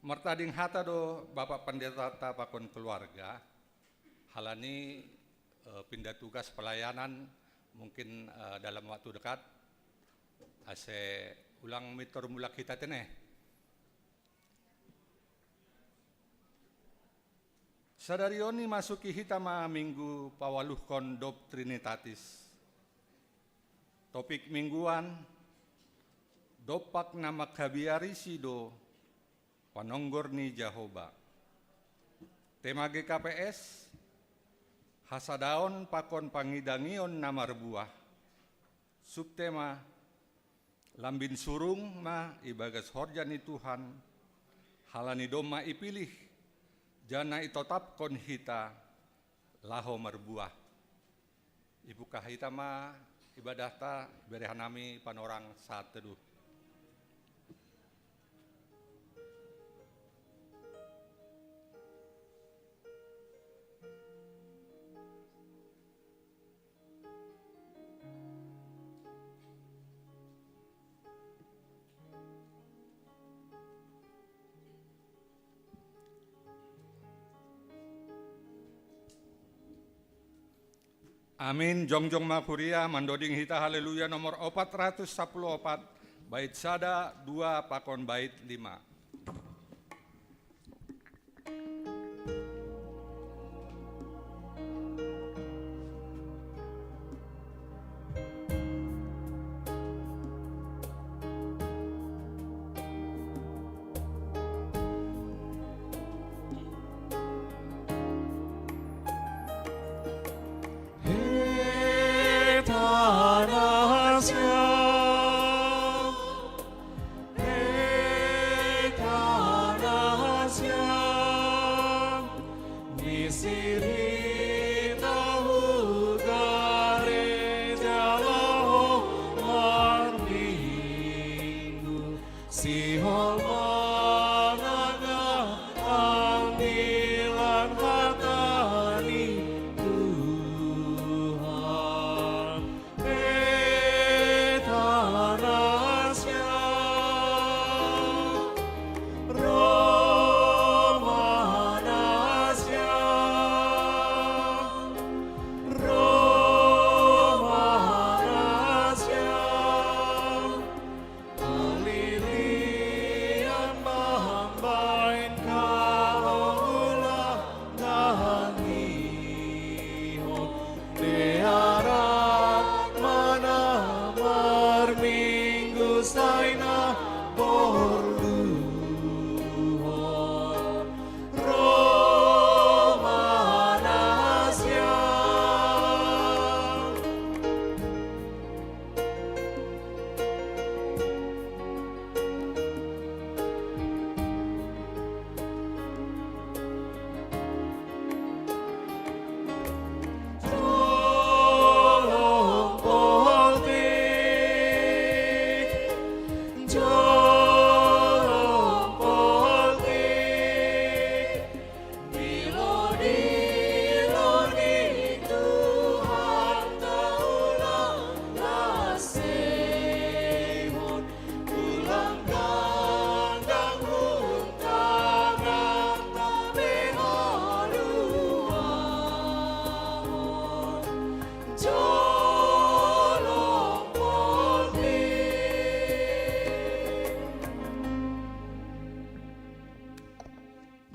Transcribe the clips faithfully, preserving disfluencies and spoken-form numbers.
Mertading hata do Bapak Pendeta ta pakon keluarga, halani eh, pindah tugas pelayanan mungkin eh, dalam waktu dekat, ase ulang mitor mulak hita tene. Sadari on i masuki hita ma minggu pawaluhkon dob Trinitatis. Topik mingguan, dompak na manghabiarisi do panonggor ni Jahoba. Tema G K P S, hasadaon pakon pangidangion na marbuah. Subtema, lambin surung ma ibagas horja ni Tuhan, halani domma ipilih, janah itotapkon hita laho marbuah. Ibuka hita ma ibadahta, bere hanami panorang saat teduh. Amin. Jongjong ma kuria, mandoding hita Haleluya nomor opat ratus sapuluh opat, bait sada, dua, pakon bait lima.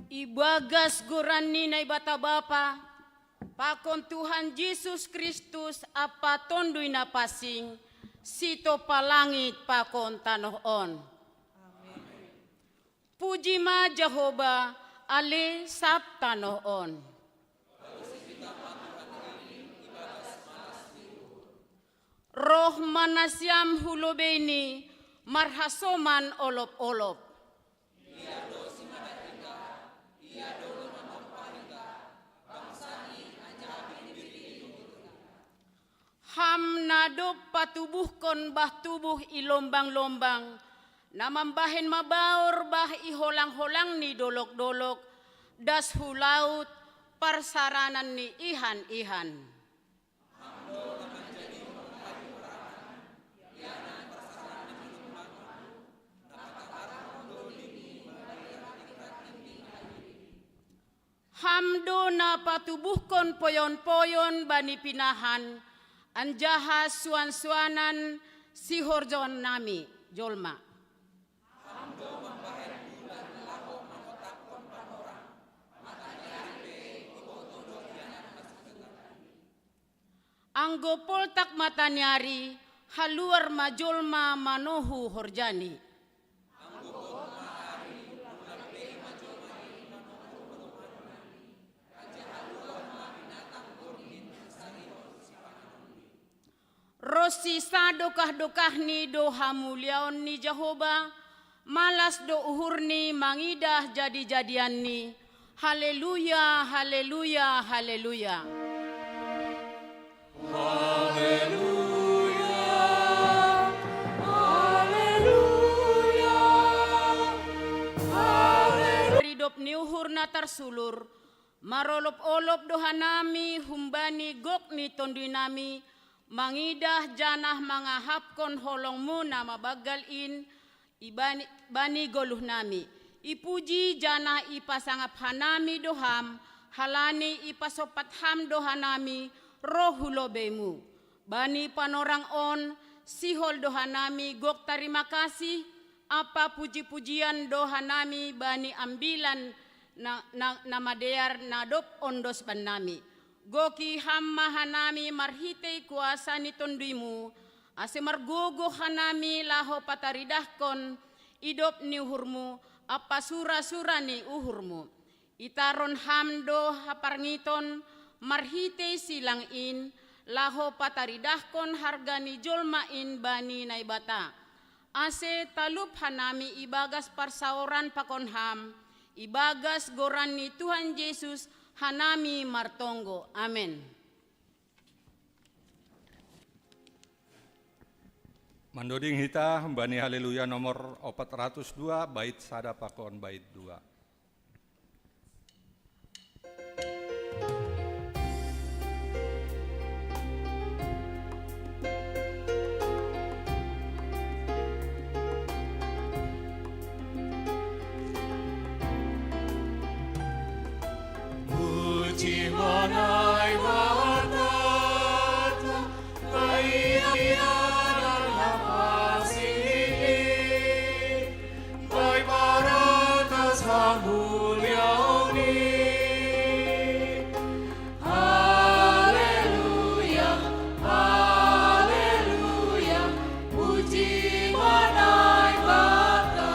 Ibagas goran ni Naibata Bapa, pakon Tuhan Jesus Kristus ampa Tonduy Na Pansing, sitompa langit pakon tanoh on. Puji ma Jahoba, ale sab tanoh on. Roh ma nasiam hu lobeiNi marhasoman olop-olop. Ham na dob patubuhkon bah tubuh i lombang-lombang, na mambahen mabaor bah i holang-holang ni dolok-dolok, das hu laut parsaranan ni ihan-ihan. Ham do na patubuhkon poyon-poyon bani pinahan, anjaha suan-suanan sihorjahon nami jolma. Anggo poltak mataniari, haluar ma jolma manohu horjani. Ronsi sadokah-dokahni do hamuliaon ni Jahowa, malas do uhurni mangidah jadi-jadianni. Haleluya, haleluya, haleluya. Haleluya, haleluya, haleluya. Ridop ni uhur na tarsulur, marolop-olop do hanami humbani gok ni tonduinami, mangidah janah mangahapkon holongmu na mabanggal in, ibani, bani goluhnami. Ipuji janah ipasangap hanami do Ham, halani ipasompat Ham do hanami roh hu lobeimu. Bani panorang on, sihol do hanami gok tarima kasih, ampa puji-pujian do hanami bani ambilan na, na, na madear na dob ondos bannami. Goki Ham ma hanami marhitei kuasa ni tonduimu, ase margogoh hanami laho pataridahkon idop ni uhurmu ampa sura-sura ni uhurmu. Itaron Ham do haparngiton marhitei silang in, laho pataridahkon harga ni jolma in bani Naibata. Ase talup hanami ibagas parsaoran pakon Ham, ibagas goran ni Tuhan Jesus hanami martonggo. Amen. Mandoding hita bani Haleluya nomor opat ratus dua, bait sada pakon bait dua. Puji ma Naibata, kaianan na pasihi, bahen ma ratas hamuliaonni. Haleluya, haleluya, puji ma Naibata.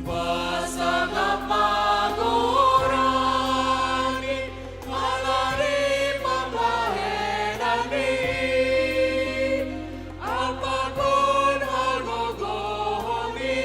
Pasangap ma goranNi, ala ni pambahenanNi, ampa hagogohonNi.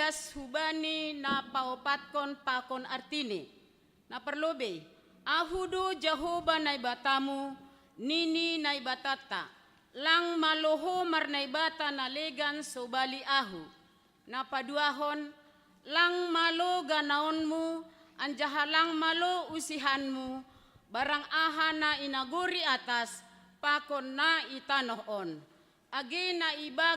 Hubani na paopatkon pakon artini. Na parlobei, Ahu do Jahoba Naibatamu, nini Naibatatta. Lang malo ho marnaibata na legan sobali Ahu. Na paduahon, lang malo ganaonmu, anjaha lang malo usihanmu, barang aha na i nagori atas, pakon na i tanoh on. Age na ibagas